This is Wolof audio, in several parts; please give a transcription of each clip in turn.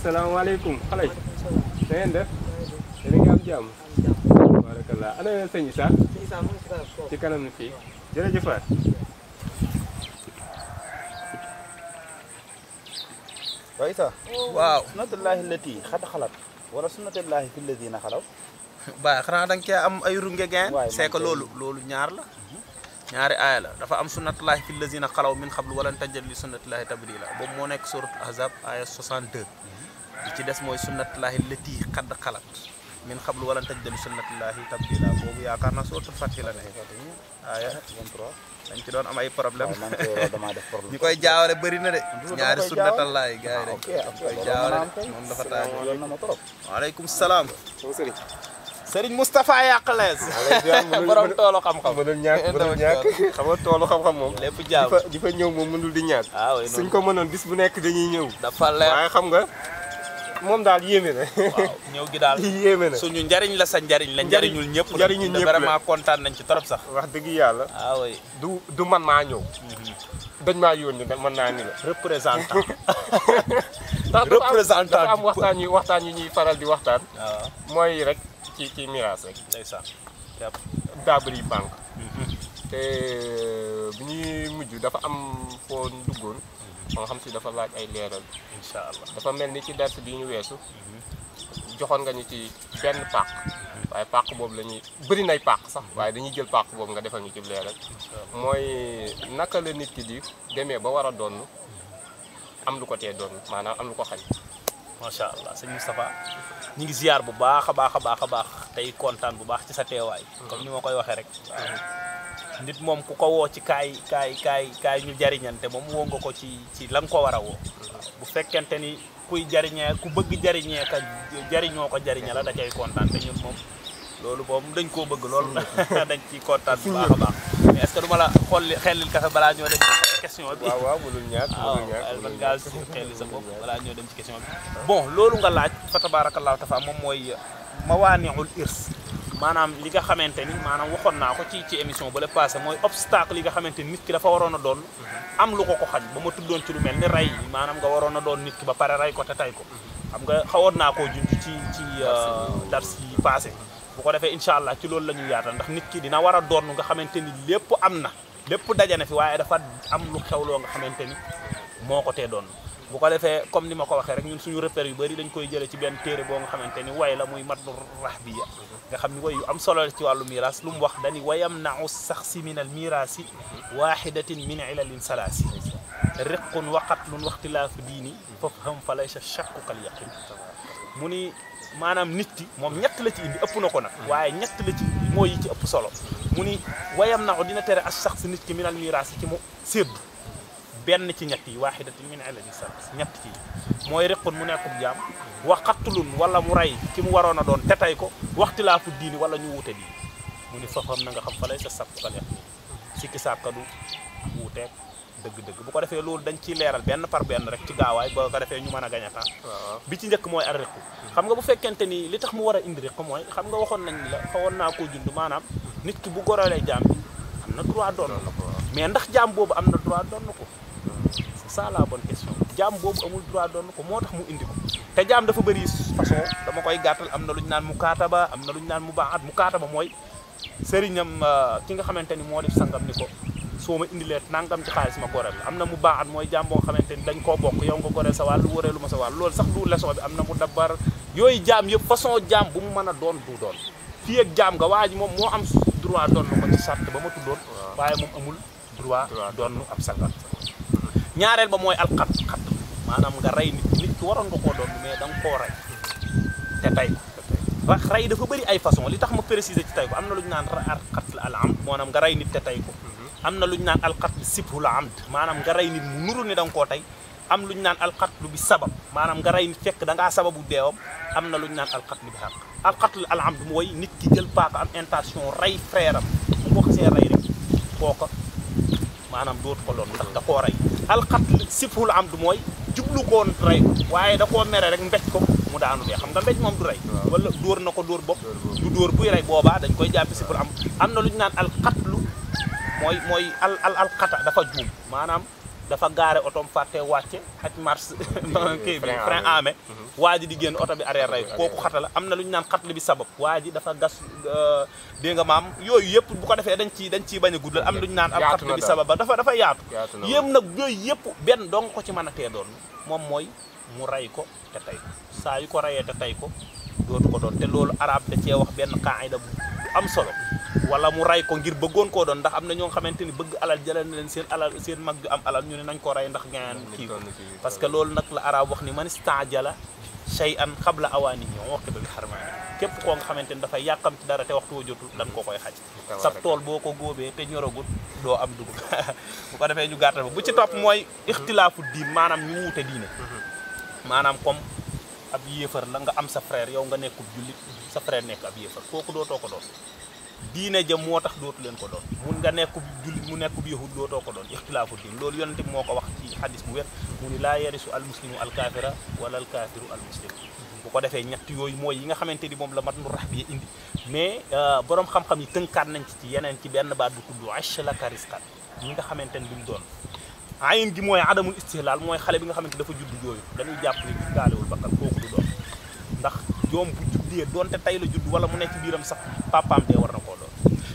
asalaamaaleykum xale yi. na ngeen def. yéen a ngi am jàmm. barakallah ana sëñ Issa. ci kanam ni fii jërëjëf waay. waaw Issa. waaw sunnatullahi allati xad xalat wala sunnatullahi fi alladina xalaw. ba xanaa da nga cee am ay runge gain waaye c'est que loolu ñaar la ñaari aaya la dafa am sunnatullahi fi allazina xalaw min xablu walan tajid li sunnatullahi tabdila boobu moo nekk surat ahzab aya 62 li ci des mooy sunnatullahi allati xad xalat min xablu walan tajid li sunnatullahi tabdila boobu yaakaar naa suratul Fath la nekk aaya 23 dañ ci doon am ay problème ñu koy jaawale bëri na de ñaari sunnatullahi gars yi dañ koy jaawale noonu dafa taag waaleykum salaam Sëriñ Moustapha Yaqlees borom toolu xam-xam mënul ñàkk xam nga toolu xam-xam moom lépp jaaw di fa ñëw moom mënul di ñàkk. suñ ko mënoon bis bu nekk dañuy ñëw. dafa leer waaye xam nga moom daal yéeme na. waaw ñëw gi daal yéeme na suñu njariñ la sa njariñ la njariñul ñëpp la njariñul ñëpp la vraiment kontaan nañ ci trop sax. wax dëgg yàlla. waaw du man maa ñëw. dañ maa yónni mën naa ni la. représentant. représentant dafa am waxtaan yu ñuy faral di waxtaan. waaw mooy rek ci miraas rek. ndeysaan. daa bëri banque. te bi ñuy mujj dafa am foo duggoon. ba nga xam si dafa laaj ay leeral. incha allah dafa mel ni ci dars bi ñu weesu. joxoon nga ñu ci benn pàq. waaye pàq boobu la ñuy bëri nay pàq sax waaye dañuy jël pàq boobu nga defal ñu ci leeral. mooy naka la nit ki di demee ba war a doon am lu ko tee doon maanaam am lu ko xañ. macha allah sëñ Moustapha ñu ngi ziar bu baax a baax a baax a baax tey kontaan bu baax ci sa teewaay. comme ni ma koy waxee rek. nit moom ku ko woo ci kaay ñu jariñante moom woo nga ko ci la nga ko war a woo. bu fekkente ni kuy jariñee ku bëgg jariñee ka jariñoo ko jariñe la da cay kontaan te ñun moom loolu moom dañ koo bëgg loolu dañ ciy kontaan bu baax a baax. mais est-ce que du ma la xellil kafe balaa ñoo dem ci question bi. waaw mënul ñàkk mënul ñàkk waaw man ngaa xelli sa bopp balaa ñoo dem ci question bi. bon loolu nga laaj fa tabaarakallaahu tafa moom mooy mawaaniul irs maanaam li nga xamante ni maanaam waxoon naa ko ci émission ba la passé mooy obstacle yi nga xamante ni nit ki dafa waroon a doon am lu ko xañ ba ma tuddoon ci lu mel ni rey maanaam nga waroon a doon nit ki ba pare rey ko te tay ko xam nga xawoon naa koo junj ci dars yi passé bu ko defee incha allah ci loolu la ñuy yaatal ndax nit ki dina war a doon nga xamante ni lépp am na lépp dajana fi waaye dafa am lu xewloo nga xamante ni moo ko tee doon bu ko defee comme ni ma ko waxee rek ñun suñu repère yu bëri dañ koy jëlee ci benn téere boo nga xamante ni way la muy matnu rahbiya nga xam ni way yu am solo la ci wàllu miiras lu mu wax dani wayam nau saxsi min al mirasi waxidatin min ilalin salaasi riqun wa qatlun waxtilaafu diini fafham fa laysa shakku kal yaqin mu ni maanaam nit ki moom ñett la ci indi ëpp na ko nag waaye ñett la ci mooy yi ci ëpp solo mu ni wayam nau dina tere as saxsi nit ki min al mirasi ci mu séddu benn ci ñett yi waaxidatin min ilalin salaasi ñett ci mooy riqun mu nekkub jaam wa qatlun wala mu rey ki mu waroon a doon te tey ko waxtilaafu diini wala ñu wuute diini mu ni fafam na nga xam fa lay sa sakku kal yaqin sikki sàkka du wuuteeg dëgg-dëgg bu ko defee loolu dañ ciy leeral benn par benn rek ci gaawaay boo ko defee ñu mën a gañ a temps bi ci njëkk mooy ar riqu xam nga bu fekkente ni li tax mu war a indi riqu mooy xam nga waxoon nañ la xawoon naa koo jund maanaam nit ki bu gorelee jaam bi am na droit doon mais ndax jaam boobu am na droit doon ko c'est ça la bonne question jaam boobu amul droit doon ko moo tax mu indi ko te jaam dafa bëri façon dama koy gàttal am na lu ñu naan mukaataba am na lu ñu naan mubaat mukaataba mooy sëriñam ki nga xamante ni moo def sangam ni ko soo ma indilee nangam ci xaalis ma goreel la am na mubaat mooy jaam boo xamante ni dañ koo bokk yow nga goreel sa wàll wóoreelu ma sa wàll loolu sax du leçon bi am na mu dabbar yooyu jaam yëpp façon jaam bu mu mën a doon du doon fii ak jaam nga waa ji moom moo am droit doon ko ci sart ba ma tuddoon waaye moom amul droit doon ab sangam ñaareel ba mooy alxat xat maanaam nga rey nit ki waroon nga koo doon mais da nga koo rey te tey ko wax rey dafa bëri ay façon li tax ma préciser ci tey ko am na lu ñu naan alxatl al amd maanaam nga rey nit te tey ko am na lu ñu naan alxatl sibhul amd maanaam nga rey nit mu nuru ni da nga koo tey am lu ñu naan alxatlu bi sabab maanaam nga rey nit fekk da ngaa sababu deewam am na lu ñu naan alxatlu bi xaq alxatl al amd mooy nit ki jël paaka am intention rey frère am bu ko xasee rey rek kooka maanaam dootu ko loon ndax da koo rey alxatl sibhul amd mooy jublu koon rey waaye da koo mere rek mbéj ko mu daanu dee xam nga mbéj moom du rey wala dóor na ko dóor bopp du dóor buy rey boobaa dañ koy jàppi sibhul amd am na lu ñu naan alxatlu mooy alxata dafa juum maanaam dafa gaare otoom fàtte wàcce xaj mars kii bi frein amé waa ji di génn oto bi arrière ray kooku xata la am na lu ñu naan xatli bi sabab waa ji dafa gas dégg nga maam yooyu yëpp bu ko defee dañ ciy bañ a guddal am lu ñu naan ab xatli bi sabab ba dafa yaatu yéem nag yooyu yëpp benn dong ko ci mën a tee doon moom mooy mu ray ko te tey ko saa yu ko rayee te tey ko dootu ko doon te loolu arab da cee wax benn qaayida bu am solo wala mu ray ko ngir bëggoon koo doon ndax am na ñoo xamante ni bëgg alal jëlal na leen seen mag bi am alal ñu ne nañ ko ray ndax ngeen kii parce que loolu nag la arab wax ni man istaajala shay'an qabla awaanihi uqiba bi harmaani képp koo nga xamante ni dafay yàqam ci dara te waxtu wa jotul dañ ko koy xaj sab tool boo ko góobee te ñoragul doo am dugub bu ko defee ñu gàttal ba bu ci topp mooy ixtilaafu diin maanaam ñu wuute diine maanaam comme ab yéefar la nga am sa frère yow nga nekkub jullit sa frère nekk ab yéefar kooku dootoo ko doon diine ja moo tax dootu leen ko doon mun nga nekkub jullit mu nekkub yahud dootoo ko doon ixtilaafu diin loolu yonente bi moo ko wax ci xadis bu wér mu ni laa yarisu al muslimu al kaafira wala al kaafiru al muslim bu ko defee ñett yooyu mooy yi nga xamante ni moom la mat nu rax bi indi mais borom xam-xam yi tënkaat nañ ci yeneen ci benn baat bu tudd ashlaka risqat ñi nga xamante ni duñ doon ayin gi mooy adamul istihlaal mooy xale bi nga xamante dafa judd jooyu dañuy jàpp ni gaalewul bakkan kooku du doon ndax joom bu juddee doonte tey la judd wala mu nekk ci biiram sax papaam dee war na koo doon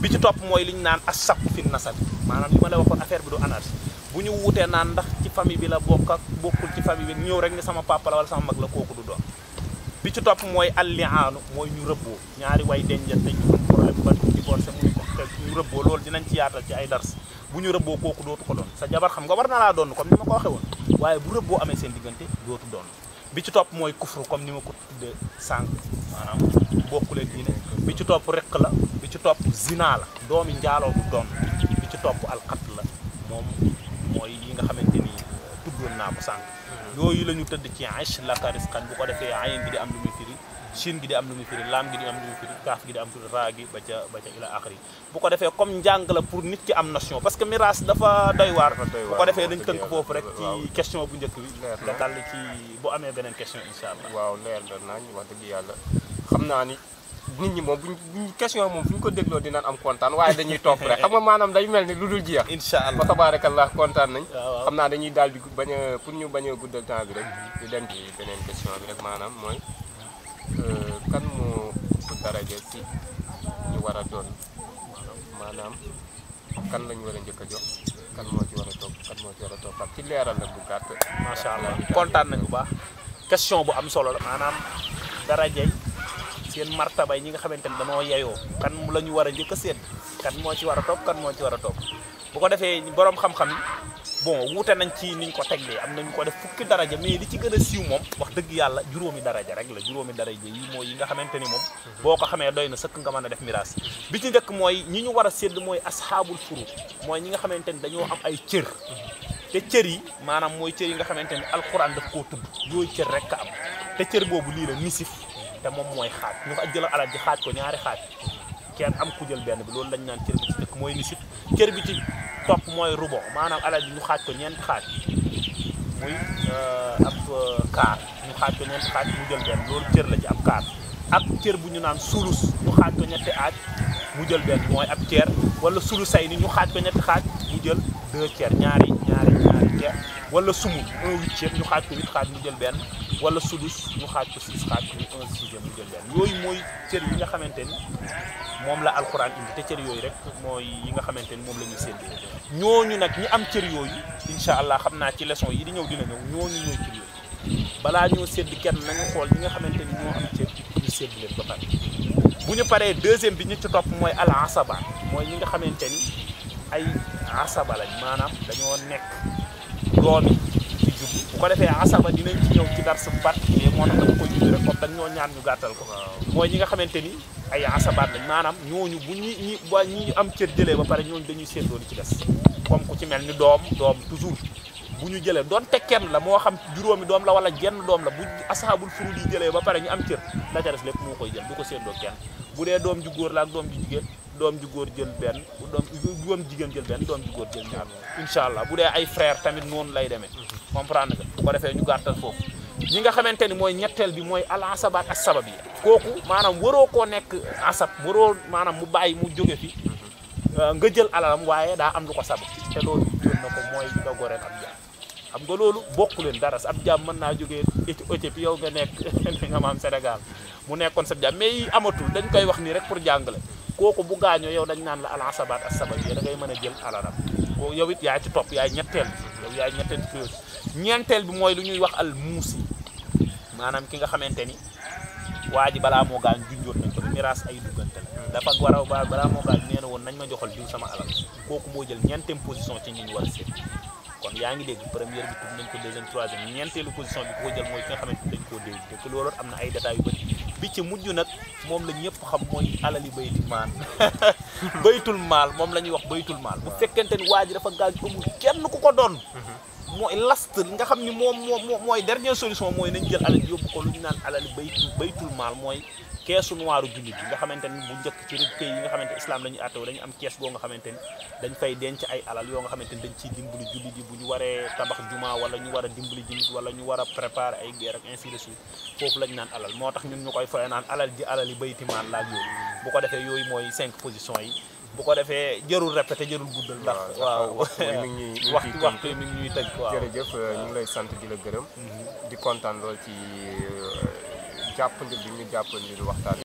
bi ci topp mooy li ñu naan asaq fi nasab maanaam li ma la waxoon affaire bi du anarchie bu ñu wuutee naan ndax ci famille bi la bokk ak bokkul ci famille bi ñëw rek ni sama papa la wala sama mag la kooku du doon bi ci topp mooy alliaanu mooy ñu rëbboo ñaari way dencante ñu am problème ba divorcé mu ko te ñu rëbboo loolu dinañ ci yaatal ci ay dars bu ñu rëbboo kooku dootu ko doon sa jabar xam nga war na laa doon comme ni ma ko waxee woon waaye bu rëbboo amee seen diggante dootu doon bi ci topp mooy kufru comme ni ma ko tuddee sànq maanaam bokkuleen diine bi ci topp rek la bi ci topp zina la doomi njaaloo du doon bi ci topp alxat la moom mooy yi nga xamante ni tuddoon naa ko sànq yooyu la ñu tëdd ci aish laka risqan bu ko defee ayin gi di am lu muy firi shin gi di am lu muy firi laam gi di am lu muy firi kaaf gi di am firi raa gi ba ca ila axiri bu ko defee comme njàng la pour nit ki am notion parce que miraas dafa doy waar bu ko defee dañ tënk foofu rek ci question bu njëkk bi nga dal ci bu amee beneen question incha allah waaw leer nañ wax dëgg yàlla xam naa ni nit ñi moom buñ question moom fu ñu ko dégloo dinañ am kontaan waaye dañuy topp rek xam nga maanaam day mel ni lu dul jeex incha allah fa tabaarakallah kontaan nañ xam naa dañuy daal di bañ a pour ñu bañ a guddal temps bi rek di dem ci beneen question bi rek maanaam mooy kan moo daraja ci ñu war a doon maanaam kan lañu war a njëkk a jox kan moo ci war a topp kan moo ci war a topp ak ci leeral la bu gàtt macha allah kontaan nañ bu baax question bu am solo la maanaam darajay seen martabay ñi nga xamante ni dañoo yeyoo kan la ñu war a njëkk a sédd kan moo ci war a topp kan moo ci war a topp bu ko defee borom xam-xam yi bon wuute nañ ci niñ ko teglee am nañu ko def fukki daraja mais li ci gën a siiw moom wax dëgg yàlla juróomi daraja rek la juróomi daraja yi mooy yi nga xamante ni moom boo ko xamee doy na sëkk nga mën a def miraas bi ci njëkk mooy ñi ñu war a sédd mooy asxaabul furud mooy ñi nga xamante ni dañoo am ay cër te cër yi maanaam mooy cër yi nga xamante ni alquran daf koo tudd yooyu cër rek ka am te cër boobu lii la nisif te moom mooy xaaj ñu ko jëlal alal ji xaaj ko ñaari xaaj kenn am ku jël benn bi loolu lañ naan cër bi ci njëkk mooy nisif cër bi ci topp mooy rubo maanaam alal ji ñu xaaj ko ñeenti xaaj muy ab kaar ñu xaaj ko ñeenti xaaj mu jël benn loolu cër la ci ab kaar ak cër bu ñu naan sulus ñu xaaj ko ñetti aaj mu jël benn mooy ab ceer wala sulusay ni ñu xaaj ko ñetti xaaj mu jël 2 ceer ñaari ceer wala sumu 1/8 ñu xaaj ko 8 xaaj mu jël benn wala sudus ñu xaaj ko 6 xaaj ko 1/6 mu jël benn yooyu mooy cër yi nga xamante ni moom la alxuraan indi te cër yooyu rek mooy yi nga xamante ni moom la ñuy séddee ñooñu nag ñi am cër yooyu incha allah xam naa ci leçon yi di ñëw dina ñëw ñooñu ñooy cër yooyu balaa ñoo sédd kenn nañu xool ñi nga xamante ni ñoo am cër ñu sédd leen ba pare bu ñu paree deuxième bi ñu ci topp mooy al asaba mooy ñi nga xamante ni ay asaba lañ maanaam dañoo nekk doomi ci jub bu ko defee asaba dinañ ci ñëw ci dars bu particulier moo tax dama koy jubbi rek comme dañ ñoo ñaan ñu gàttal ko mooy ñi nga xamante ni ay asabaat lañ maanaam ñooñu bu ñi am cër jëlee ba pare ñooñu dañuy séddoo li ci des comme ku ci mel ni doom toujours bu ñu jëlee doonte kenn la moo xam juróomi doom la wala jenn doom la bu asaabul furud yi jëlee ba pare ñu am cër la ca des lépp moo koy jël du ko séddoo kenn bu dee doom ju góor la ak doom ju jigéen doom ju góor jël benn doom jigéen jël benn doom ju góor jël ñaar incha allah bu dee ay frère tamit noonu lay demee comprendre nga bu ko defee ñu gàttal foofu ñi nga xamante ni mooy ñetteel bi mooy al asabaat as sabab yi kooku maanaam waroo koo nekk asab waroo maanaam mu bàyyi mu jóge fi nga jël alalam waaye daa am lu ko sabab te loolu jël na ko mooy nga goreel ab jaam xam nga loolu bokku leen dara ab jaam mën naa jógee Éthiopie yow nga nekk nga maam Sénégal mu nekkoon sa jaam mais yi amatul dañ koy wax nii rek pour jàngale kooku bu gaañoo yow dañ naan la al asabaat as sabab yi da ngay mën a jël alalam ko yow it yaa ci topp yaay ñetteel yow yaay ñetteel ñeenteel bi mooy lu ñuy wax al muusi maanaam ki nga xamante ni waa ji balaa moo gaañ junjoon nañ ko miraas ay duggante la dafa war a balaa moo gaañ nee na woon nañ ma joxal diw sama alal kooku moo jël ñeenteem position ci ñi ñu war a seet kon yaa ngi dégg première bi tudd nañ ko deuxième troisième ñeenteelu position bi ko jël mooy ki nga xamante ni dañ koo dégg te loolu am na ay détails yu bëri bi ci mujj nag moom la ñëpp xam mooy alali baytul maal baytul maal moom la ñuy wax baytul maal bu fekkente ni waa ji dafa gaañ amul kenn ku ko doon mooy last nga xam ni mooy dernière solution mooy nañ jël alal yóbbu ko lu ñu naan alali baytul maal mooy keesu noiru jullit bi nga xamante ni bu njëkk ci pays yi nga xamante islam la ñuy àttewu dañu am kees boo nga xamante ni dañ fay denc ay alal yoo nga xamante ni dañ ciy dimbali jullit yi bu ñu waree tabax juma wala ñu war a dimbali jullit wala ñu war a préparer ay guerre ak ainsi de suite foofu lañ naan alal moo tax ñun ñu koy foye naan alal ji alali bayti maal laaj yooyu bu ko defee yooyu mooy 5 positions yi bu ko defee jërul répété jërul guddal ndax waaw waxtu mi ngi ñuy tëj waaw jërëjëf ñu ngi lay sant di la gërëm di kontaan lool ci jàppandi bi ñu jàppandi waxtaan